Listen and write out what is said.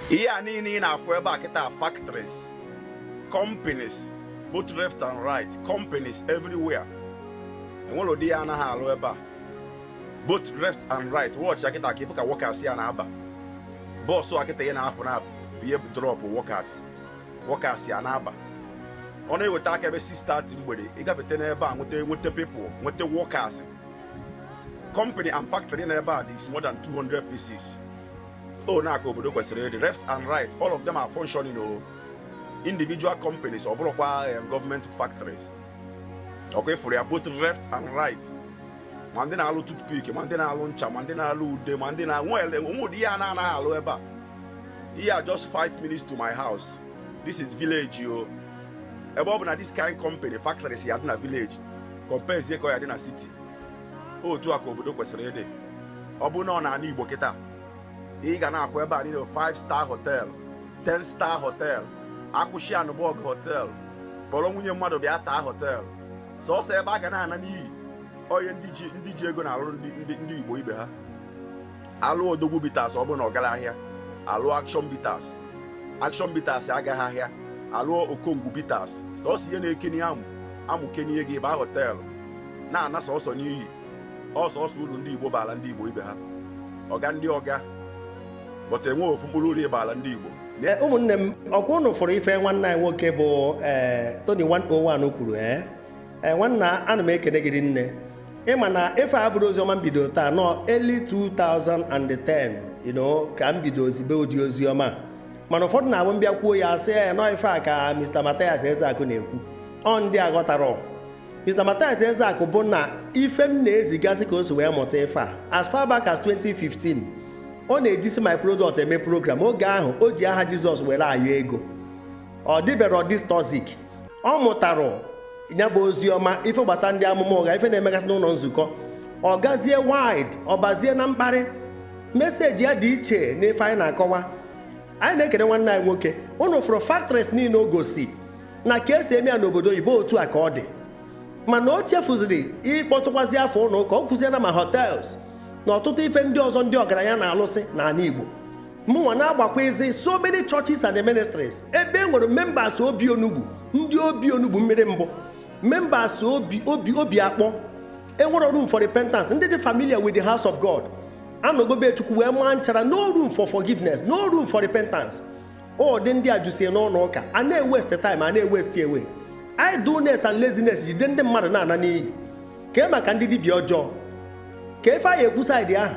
Ihe a niile ị na-afụ ebe a kịta, factories, companies, both left and right, companies everywhere. Enwere ụdị ya anaghị alụ ebe a, both left and right. Watch ya kịta ka ịfụ ka workers ya na-aba. Bus a kịta ya na-apụ na ihe drop workers, workers ya na-aba. Ọ na-eweta aka ebe 6:30 mgbede, ịgafete n'ebe a, nweta people, nweta workers. Company and factory n'ebe a dị more than 200 pieces. O na-aka obodo kwesịrị ịdị. Left and right, all of them are functioning o individual companies, ọ bụrụkwa government factories. Ọkwa ịfụrụ ya, both left and right, ma ndị na-alụ toothpick, ma ndị na-alụ ncha, ma ndị na-alụ ude, ma ndị na onwe ụdị ihe a na-anaghị alụ ebe a. Ihe a just 5 minutes to my house. This is village o. Ebe ọ bụ na this kind company, factories ya dị na village, compare ka ọ ya dị na city. Otu a ka obodo kwesịrị ịdị. Ọ bụ na ọ na-ana Igbo kịta, ị ga na-afụ ebe a niile 5 star hotel, 10 star hotel, akwụshi anụbọg hotel, kpọrọ nwunye mmadụ bịa taa hotel. Sọsọ ebe a ga na-ana n'iyi onye ndị ji ego na-alụrụ ndị Igbo ibe ha. Alụ Odogwu Bitters, ọ bụrụ na ọ gara ahịa. Alụ Action Bitters, Action Bitters agaghị ahịa. Alụọ Okongwu Bitters, sọsọ ihe na-ekeni amụ amụkenie gị baa hotel na-ana sọsọ n'iyi. Ọsọsọ uru ndị Igbo baala ndị Igbo ibe ha, ọga ndị ọga, but enwe ofu mkpụrụ uru ịbaala ndị Igbo. Ụmụnne m, ọkwa unu fụrụ ife nwanne anyị nwoke bụ Tony 101 kwuru. Ee, nwanna, ana m ekene gị nne. Ịma na ife a bụrụ oziọma m bido taa nọ early 2010 ka m bido ozibe ụdị oziọma, mana ụfọdụ na-abụ mbịa kwuo ya, asị ya nọ ife a ka Mr. Mathias Ezeakụ na-ekwu. Ọ ndị aghọtara Mr. Mathias Ezeakụ bụ na ife m na-ezigasị ka o si wee mụta ife a as far back as 2015. Ọ na-ejisi my product eme program. Oge ahụ o ji aha Jizọs were ayọ ego, ọ dịbero this toxic. Ọ mụtara ya bụ ozi ọma, ife gbasara ndị amụma ụgha, ife na-emegasị n'ụlọ nzukọ. Ọ gazie wide, ọ bazie na mkparị. Message ya dị iche n'ife anyị na-akọwa. Anyị na-ekene nwanne anyị nwoke. Unu fụrụ factories niile o gosi na ka esi eme ya n'obodo oyibo, otu a ka ọ dị. Mana o chefuziri ịkpọtụkwazi afọ ụlọ ụka. Ọ kụziela ma hotels na ọtụtụ ife ndị ọzọ ndị ọgaranya na-alụsị n'ala Igbo. Mụnwa na-agbakwa ezi so many churches and ministries ebe e nwere members obi onugbu, ndị obi onugbu mmiri mbụ, members obi obi obi akpọ enwere room for repentance. Ndị dị familiar with the house of God anọgobe Chukwu wee maa nchara. No room for forgiveness, no room for repentance. Ọ dị ndị a jusie n'ụlọ ụka, a na-ewaste time, a na-ewaste away. Idleness and laziness jide ndị mmadụ na-ana n'iyi. Kee maka ndị dibịa ọjọọ, ka efe anyị ekwu side ahụ.